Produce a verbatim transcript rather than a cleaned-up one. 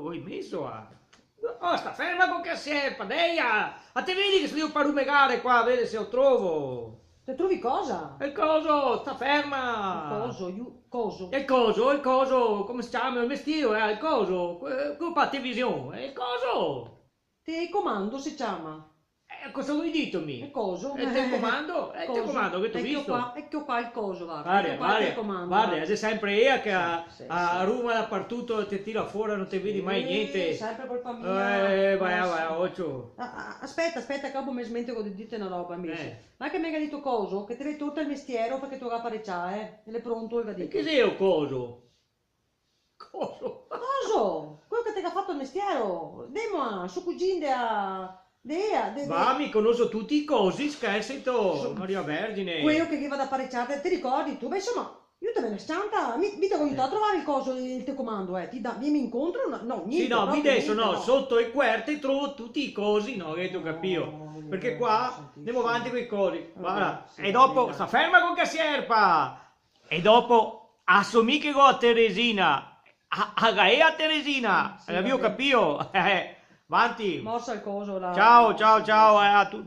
Go in mezo a... Oh, sta ferma co che sierpa, deia! A te vedi che so drio par rumegare qua, a vede se lo trovo! Te trovi cosa? El coso, sta ferma! El coso, ju-, coso? El coso, el coso, come se ciama? El mestiere, eh, el coso, que-, queo par television, el coso! Telecomando se ciama. Eh, cosa te go dito mi? El coso. El telecomando? Eh, el telecomando, che te go visto? Eco qua, eco qua el coso, varda. Varda, eco qua el telecomando, varda, varda, xe sempre ea che a, sì, sì, a ruma dapartuto, te tira fora, no te vedi mai gnente. Sì, sempre colpa mia. Eh, va, va, ocio. Ah, ah, speta, speta, che dopo me smentigo de dirte na roba, invese. Eh. Ma che me ga dito coso, che te ve torto el mestiero parché te lo ga parecià, eh? E l'è pronto, el ga dito. E che xe o coso? Coso? Coso? Queo che te ga fato el mestiero? Demo a, so cugin de a, de a, de, de... Va, mi conoso tuti i cosi, schersito, Maria Vergine. Queo che ghe va da pareciar, te ricordi ti? Beh, insoma, mi te me ne s-cianta, mi, mi te go aiutà a trovar el coso, el telecomando, eh, ti da, vien incontro, no, no, gnente, sì, no, mi proprio deso gnente, no, no. Soto e cuerte trovo tuti i cosi, no, che te go capìo? No, parché qua, senti, ndemo avanti coi cosi, varda, sì, e dopo, sta ferma co che sierpa! E dopo, a so mi che go a Teresina, a, a ga ea a Teresina, sì, sì, gavìo capìo? Eh, vanti. Morsa el coso, là. Ciao, ciao, ciao, eh, a tu-,